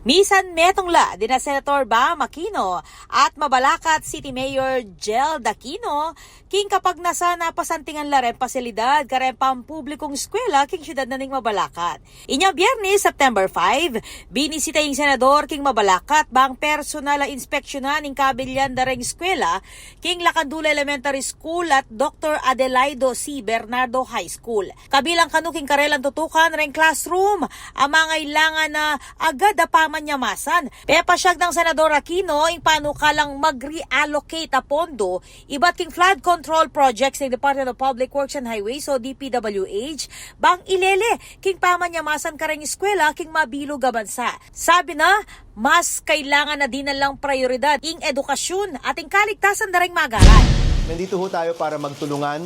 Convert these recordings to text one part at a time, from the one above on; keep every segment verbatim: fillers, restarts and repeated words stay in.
Misan metung la dina Senator Bam Aquino at Mabalacat City Mayor Jel Aquino king kapagnasan a pasantingan la reng pasilidad kareng pampublikung eskwela king syudad na ning Mabalacat. Inyang Biyernes, September five, binisita ing senador king Mabalacat bang personal a inspeksyunan ing kabilyan da reng eskwela king Lacandula Elementary School at Doctor Adelaido C. Bernardo High School. Kabilang kanu king karelang tutukan reng classroom a mangailangan na agad a pamanyamasan. Pepasyag nang Senador Aquino ing panukalang mag-reallocate a pondo ibat king flood control projects ning Department of Public Works and Highways o D P W H bang ilele king pamanyamasan kareng eskwela king mabilug a bansa. Sabi na, mas kailangan na dinan lang prayoridad ing edukasyon at ing kaligtasan da reng mag-aaral. Nandito ho tayo para magtulungan,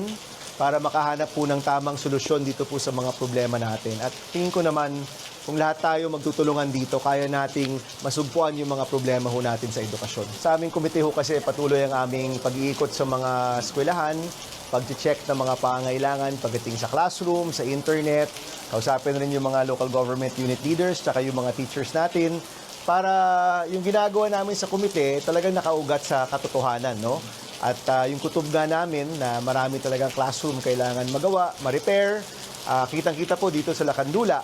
para makahanap po ng tamang solusyon dito po sa mga problema natin. At tingin ko naman, kung lahat tayo magtutulungan dito, kaya nating masugpuan yung mga problema ho natin sa edukasyon. Sa aming komite ho kasi, patuloy ang aming pag-iikot sa mga eskwelahan, pag-check ng mga pangangailangan pagdating sa classroom, sa internet. Kausapin rin yung mga local government unit leaders, tsaka yung mga teachers natin, para yung ginagawa namin sa komite talagang nakaugat sa katotohanan, no? At ah, yung kutob nga namin na marami talagang classroom kailangan magawa, ma-repair, ah, kitang-kita po dito sa Lacandula.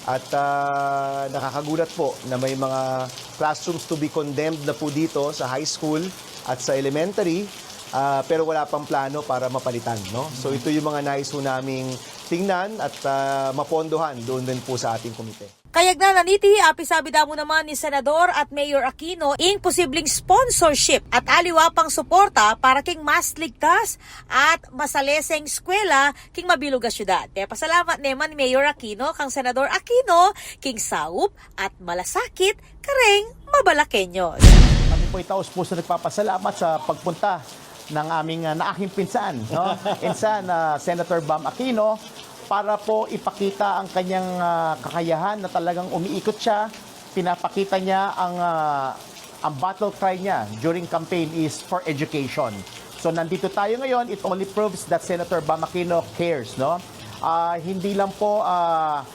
At ah, nakakagulat po na may mga classrooms to be condemned na po dito sa high school at sa elementary, ah, pero wala pang plano para mapalitan, no? So ito yung mga nais ho naming tingnan at ah, mapondohan doon din po sa ating komite. Kayagnan na niti, apisabi da mu naman ni Senador at Mayor Aquino ing posibleng sponsorship at aliwa pang suporta para king mas ligtas at masaleseng eskwela king mabilug a syudad. Pepasalamat ne man Mayor Aquino kang Senador Aquino king saup at malasakit kareng Mabalaqueños. Kami po'y taos puso nagpapasalamat sa pagpunta ng aming uh, naaking pinsan, no? Insan, uh, Senator Bam Aquino, para po ipakita ang kanyang uh, kakayahan na talagang umiikot siya, pinapakita niya ang uh, ang battle cry niya during campaign is for education. So nandito tayo ngayon, it only proves that Senator Bam Aquino cares, no? Uh, hindi lang po uh,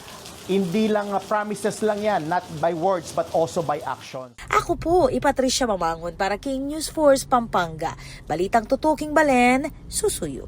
hindi lang uh, promises lang yan, not by words but also by action. Aku pu i Patricia Mamangun para king News Force Pampanga. Balitang tutuking balen, susuyu.